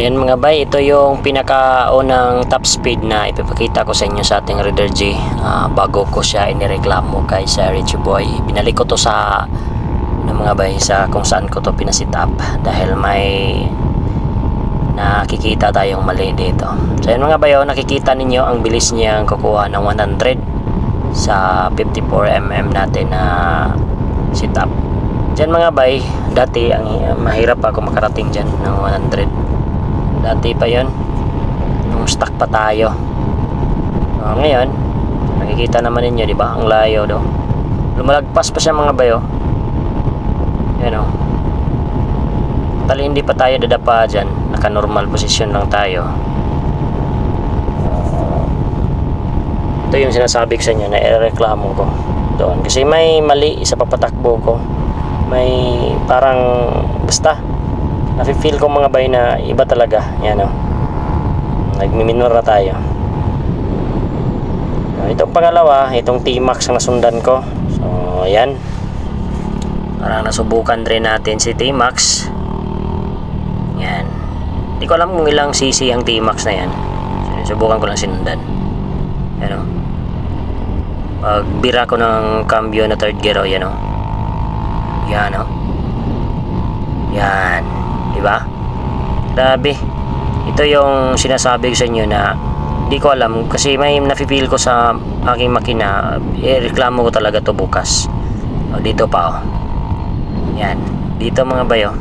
Ayan mga bay, ito yung pinakaunang top speed na ipapakita ko sa inyo sa ating Raider G bago ko siya inireklamo kay Sir Richie Boy. Binalik ko to sa mga bay sa kung saan ko to pinasit up dahil may nakikita tayong mali dito. So ayan mga bay, nakikita ninyo ang bilis niyang kukuha ng 100 sa 54mm natin na sit up. Diyan mga bay, dati ang mahirap ako makarating dyan ng 100. Dati pa yon nung stuck pa tayo. Ngayon nakikita naman ninyo, di ba, ang layo do. Lumalagpas pa siya mga bayo. Yan o. Tali hindi pa tayo dadapa dyan, naka normal position lang tayo. Ito yung sinasabi ko sa inyo na ireklamo ko doon kasi may mali sa papatakbo ko. May parang basta nafe-feel ko mga bay na iba talaga. Yan o, nagmiminor na tayo. Itong pangalawa, itong T-Max ang nasundan ko. So ayan, parang nasubukan rin natin si T-Max. Yan, hindi ko alam kung ilang cc ang T-Max na yan. Subukan ko lang sinundan. Yan o, pagbira ko ng cambio na third gear o, yan o. Yan o, yan, diba? Grabe. Ito yung sinasabi ko sa inyo na hindi ko alam kasi may nafe-feel ko sa aking makina. Reklamo ko talaga to bukas. O, dito pa o. Yan, dito mga bayo.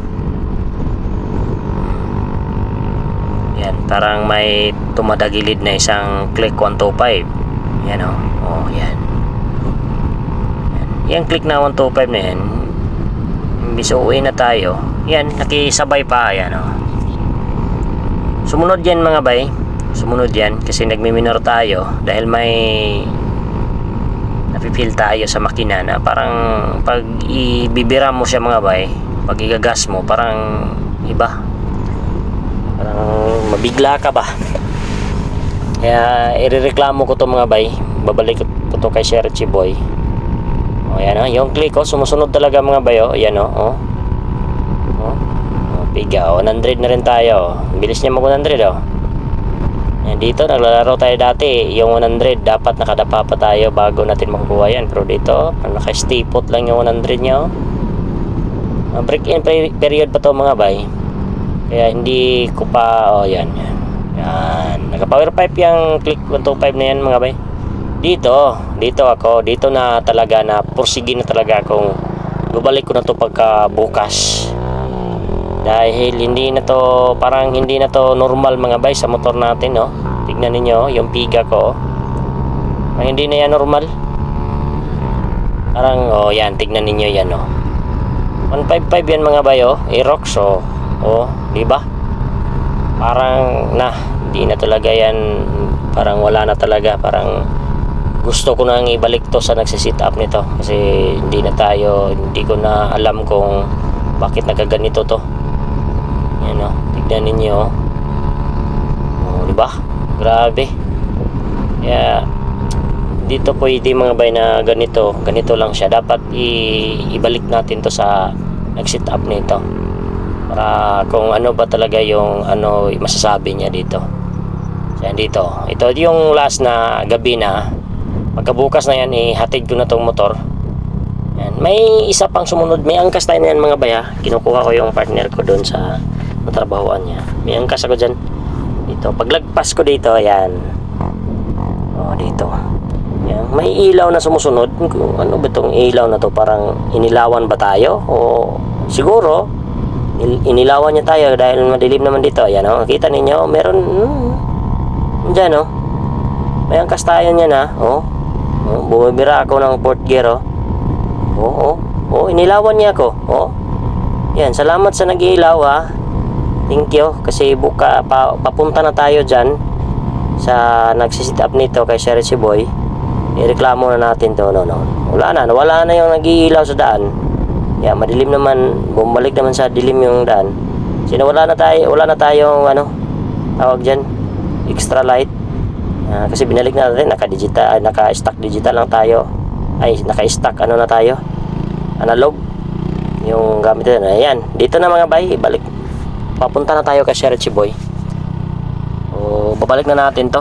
Yan, parang may tumadagilid na isang click 125. Yan o. O, yan. Yan, click na 125 na yan. Imbis uuwi na tayo, yan, nakisabay pa. Yan o. Sumunod yan mga bay. Sumunod yan kasi nagmiminor tayo dahil may napipil tayo sa makina na parang pag ibibira mo siya mga bay, pag igagas mo parang iba, parang mabigla ka ba. Kaya irereklamo ko to mga bay. Babalik ko to kay Sir Richie Boy. O yan o, yung click o, sumusunod talaga mga bayo. Yan o, o. Piga o, 100 na rin tayo. Bilis niya mag 100 o. Yan, dito naglalaro tayo dati. Yung 100 dapat nakadapa pa tayo bago natin makukuha yan. Pero dito naka-stipot lang yung 100 niya o. Break in period pa to mga bay. Kaya hindi ko pa, o yan. Yan, naka power pipe yung click 125 na yan mga bay. Dito ako, dito na talaga na pursige na talaga akong babalik ko na to pagka bukas. Dahil hindi na to, parang hindi na to normal mga bay sa motor natin, no. Tignan niyo yung piga ko. Parang hindi na yan normal. Parang oh yan, tignan niyo yan oh. 155 yan mga bay oh, Aerox oh. Oh, di ba? Parang hindi na talaga yan, parang wala na talaga, parang gusto ko nang ibalik to sa nagsisit up nito kasi hindi ko na alam kung bakit nagaganito to. Yan o, tignan ninyo o, diba? Grabe. Kaya dito pwede mga bay na ganito lang siya. Dapat ibalik natin to sa nagsit up nito para kung ano ba talaga yung masasabi niya dito. So yan dito, ito yung last na gabi na. Pagkabukas na yan, hatid ko na tong motor. Yan. May isa pang sumunod. May angkas tayo na yan mga baya. Kinukuha ko yung partner ko doon sa natrabahoan niya. May angkas ako dyan. Dito. Paglagpas ko dito, yan. O, dito. Yan. May ilaw na sumusunod. Ano ba itong ilaw na to? Parang inilawan ba tayo? O siguro, inilawan niya tayo dahil madilim naman dito. Yan o. Kita ninyo, meron dyan o. May angkas tayo niyan ha. O. Bumibira ako ng fourth gear oh. Oo, inilawan niya ako. Oh. Yan, salamat sa nag-iilaw ha. Thank you kasi papunta na tayo diyan sa nagsisit up nito kay Sir Richie Boy. Ireklamo na natin to no. Wala na yung nag-iilaw sa daan. Yan, madilim naman, bumalik naman sa dilim yung daan. Wala na tayong tawag diyan, extra light. Kasi binalik natin, naka-stack digital lang tayo. Ay, naka-stack na tayo, analog yung gamit na. Ayan, dito na mga bay, balik papunta na tayo kay Sir Richie Boy. So babalik na natin to.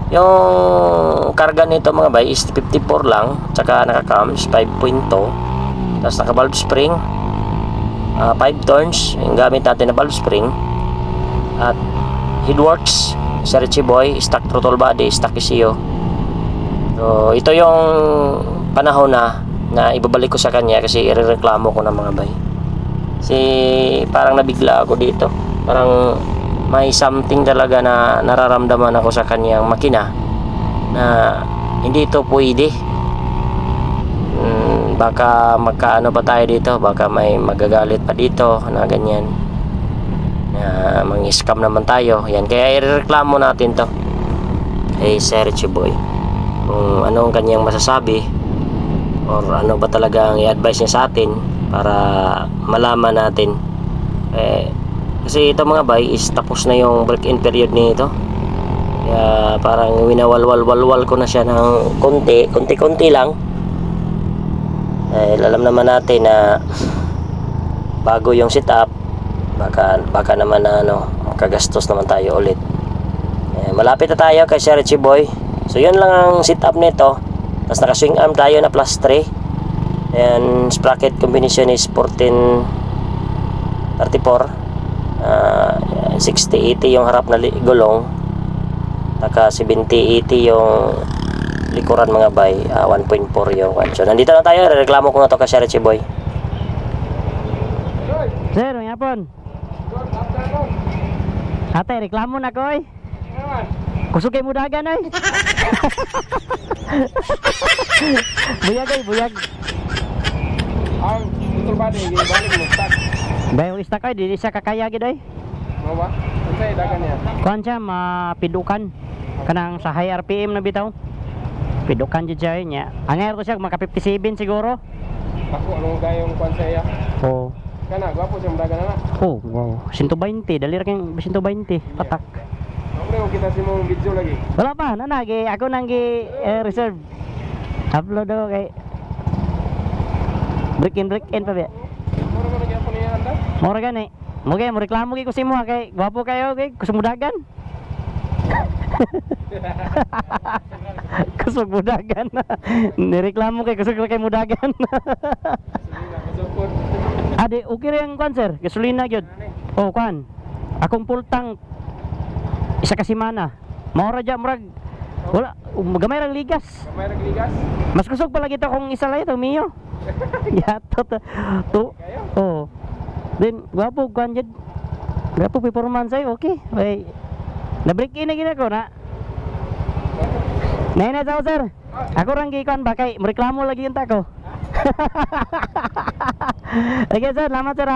Yung karga nito mga bay is 54 lang, tsaka naka-cams 5.2, tapos naka valve spring, 5 turns yung gamit natin na valve spring, at headworks sa Richie Boy, stock throttle body, stock ECU. So ito yung panahon na ibabalik ko sa kanya kasi irereklamo ko na mga bay. Kasi parang nabigla ako dito, parang may something talaga na nararamdaman ako sa kanyang makina na hindi ito pwede. Baka magkaano pa tayo dito, baka may magagalit pa dito na ganyan, na mang-scam naman tayo. Yan, kaya irereklamo natin to kay Sir Richie Boy kung anong kanyang masasabi or ano ba talaga ang i-advise niya sa atin para malaman natin. Kasi ito mga bay is tapos na yung break-in period nito. Kaya parang winawalwal ko na siya ng konti lang. Alam naman natin na bago yung setup, baka naman na makagastos naman tayo ulit. Malapit na tayo kay Sir Richie Boy. So yun lang ang setup nito. Tapos naka swing arm tayo na plus 3. And sprocket combination is 1434. 60-80 yung harap na gulong, taka 70-80 yung likuran mga bay, 1.4 yung one. So nandito na tayo, reklamo ko na to kay Sir Richie Boy. Sir, may hapon. Ate, reklamo na ko eh. Kusog kay mudagan eh. Buyag eh, buyag. Ang betul ba di balik mo start. Bayo istak ay di siya kakaya gid ay. Mo ba? Unsay dagan niya? Kuan siya mapidukan kanang sa high RPM na bitaw. Pidukan jud siya niya. Angay ko siya maka 57 siguro. Ako anong gayong kwan sa iya? Oh. Kana gwapo siya dagan na. Oh, wow. 120, dali ra kay 120 patak. Pre kita si mong video lagi. Wala pa, nanagi ako nang gi reserve. Upload ako kay break in pa ba? Mura man gyapon niya anda. Mura gani. Mugay mo reklamo kay ko si mo kay gwapo kayo kay kusog mudagan. Kusog mudagan. Nireklamo kay kusog kay mudagan. Ade, okay ra yung kwan sir, gasolina gyud. Oh, kwan. Akong full tank isa ka semana. Maura dya murag wala gamay rang ligas. Gamay ra ligas. Mas kusog pala kita kung isa lang ito miyo. Yato to. Oh. Then gwapo kwan jud. Gwapo performance ay okay. Ay. Na break in na gina ko na. Nay tao sir. Ako rang gikon ba kay reklamo lagi yun ta ko. Okay sir, salamat sir.